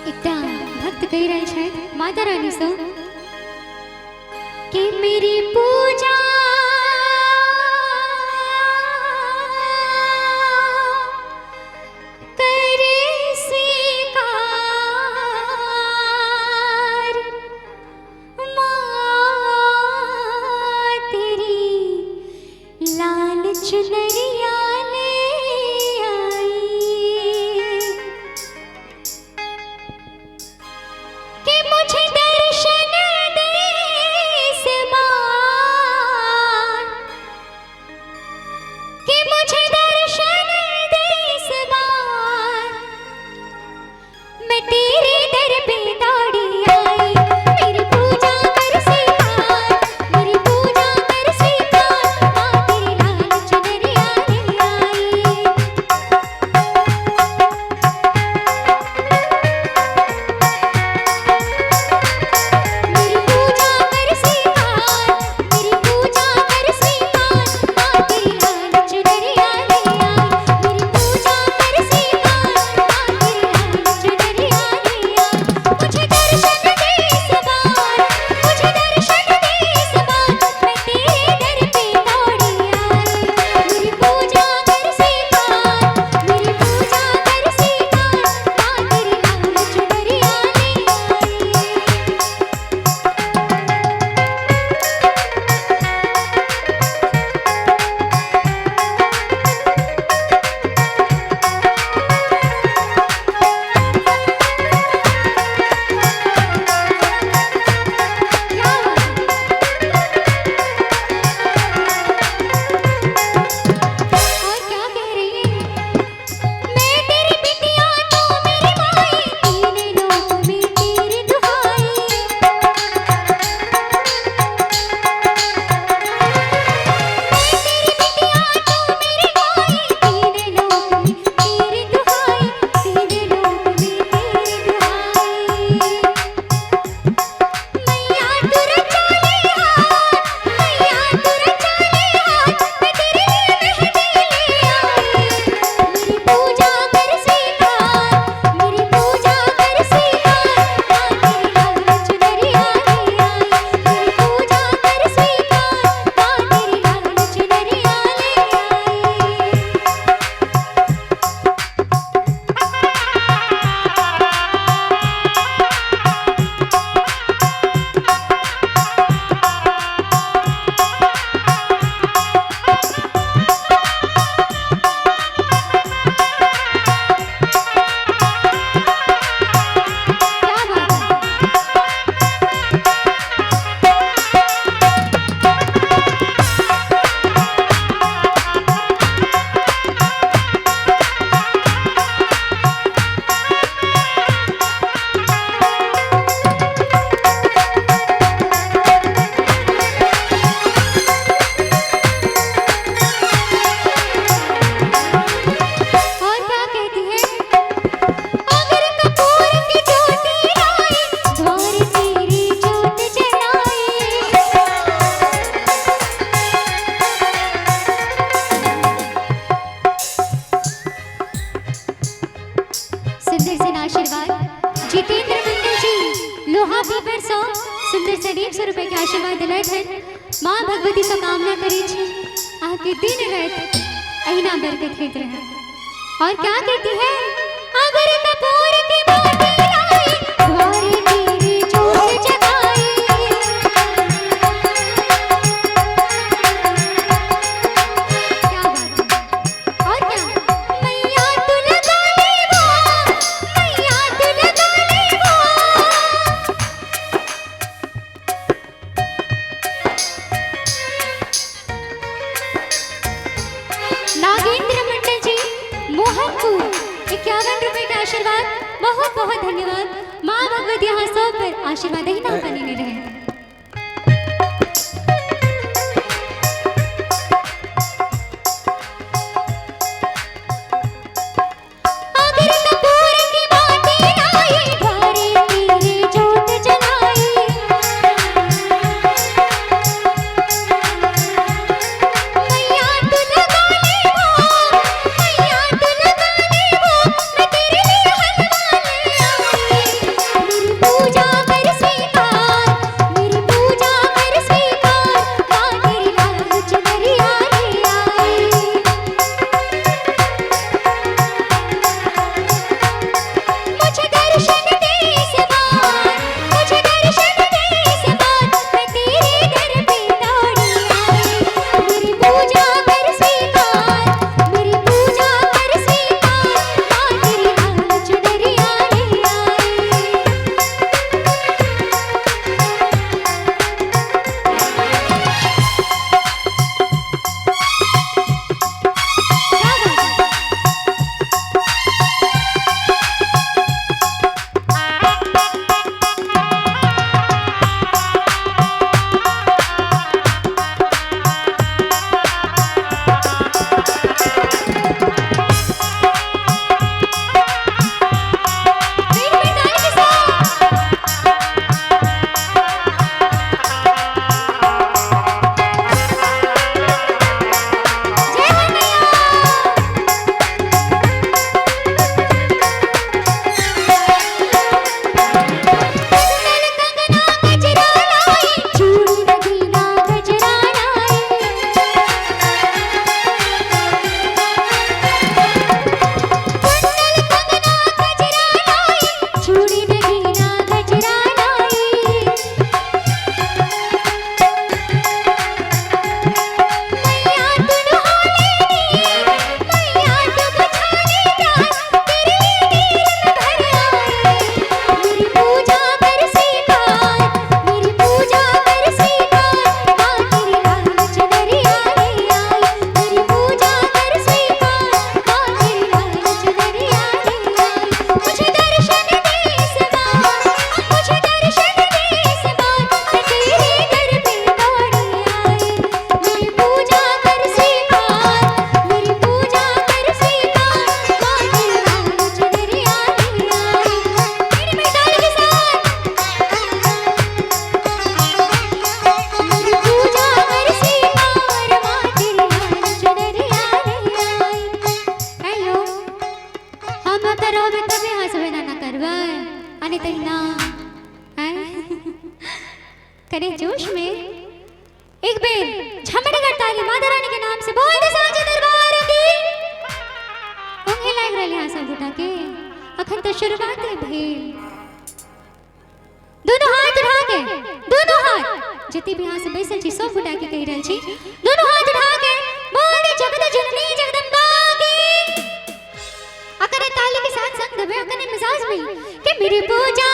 एकटा भक्त कहि रहल छथि माता रानी सँ कि मेरी पूजा करे स्वीकार माँ तेरी लाल चुनरिया ले आई कि मुझे दर्शन दे इस बार, कि मुझे दर्शन दे इस बार, मैं तेरे दर पे दौड़ी आई, मेरी पूजा कर स्वीकार, मेरी पूजा कर स्वीकार, माँ तेरी लाल चुनरिया ले आई। मेरी पूजा कर स्वीकार, मेरी पूजा कर स्वीकार, माँ तेरी लाल चुनरिया ले आई, मेरी पूजा कर स्वीकार, माँ तेरी लाल चुनरिया ले आई, मुझे दर्शन दे इस बार, मुझे दर्शन दे इस बार, मैं तेरे दर पे दौड़ी आई, मेरी पूजा कर स्वीकार, मेरी पूजा कर स्वीकार, माँ तेरी लाल चुनरिया ले आई। क्या बात है? और क्या कह रही है? मैं तेरी बिटिया तू मेरी माई, तीन लोक में तेरी दुहाई। मैं तेरी बिटिया तू मेरी माई, तीन लोक में तेरी दुहाई, तीन लोक में तेरी दुहाई। मैया तू रचा ले हाथ, मैया तू रचा ले हाथ, मैं तेरे लिए मेहंदी ले आई, मेरी पूजा कर स्वीकार, मेरी पूजा कर स्वीकार, माँ तेरी लाल चुनरिया ले आई, मेरी पूजा कर स्वीकार, माँ तेरी लाल चुनरिया ले आई। क्या बात है? और क्या कहती है? अगर कपूर की ज्योति लाई, द्वार तेरी ज्योत जलाई। सुंदर सन आशीर्वाद जितेंद्र मंडल जी लोहा पीपर सौ सुंदर सन 100 रुपए के आशीर्वाद दिलैत हन। माँ भगवती से कामना करै छी अहाँके दिन राति अहिना बरकत होइत रहै। और क्या कहती है? अगर कपूर की बाती लाई, द्वार तेरी ज्योत जगाई। क्या बात है? और क्या? मैया तू लगा ले भोग, मैया तू लगा ले भोग। नागेंद्र मंडल जी मोहनपुर 51 रुपए का आशीर्वाद, बहुत बहुत धन्यवाद। माँ भगवती यहाँ सब पर आशीर्वाद ही ना बने रहे। अगर कपूर की बाती लाई, द्वारे तेरी ज्योत जलाई। मैया तू लगा ले भोग, मैया तू लगा ले भोग, मैं तेरे लिए हलवा ले आई, हम ओतऽ रहबै तबे अहाँ सब एना ना करबै आ नहि तऽ ना। आँय, कने जोश में एक बेर झमटगर ताली माता रानी के नाम से बोल दे साँझे दरबार की। उंगे लागि रहल अहाँ सब गोटा के, अखन तऽ शुरुआते भेल। दोनों हाथ उठा के, दोनों हाथ, जते भी अहाँ सब बैसल छी सब गोटा के कहि रहल छी, दोनों हाथ उठा के बोल दे जगत जननी जगदम्बा की। अकरे ताली के साथ संग देबै, अकरे मिजाज में कि मेरी पूजा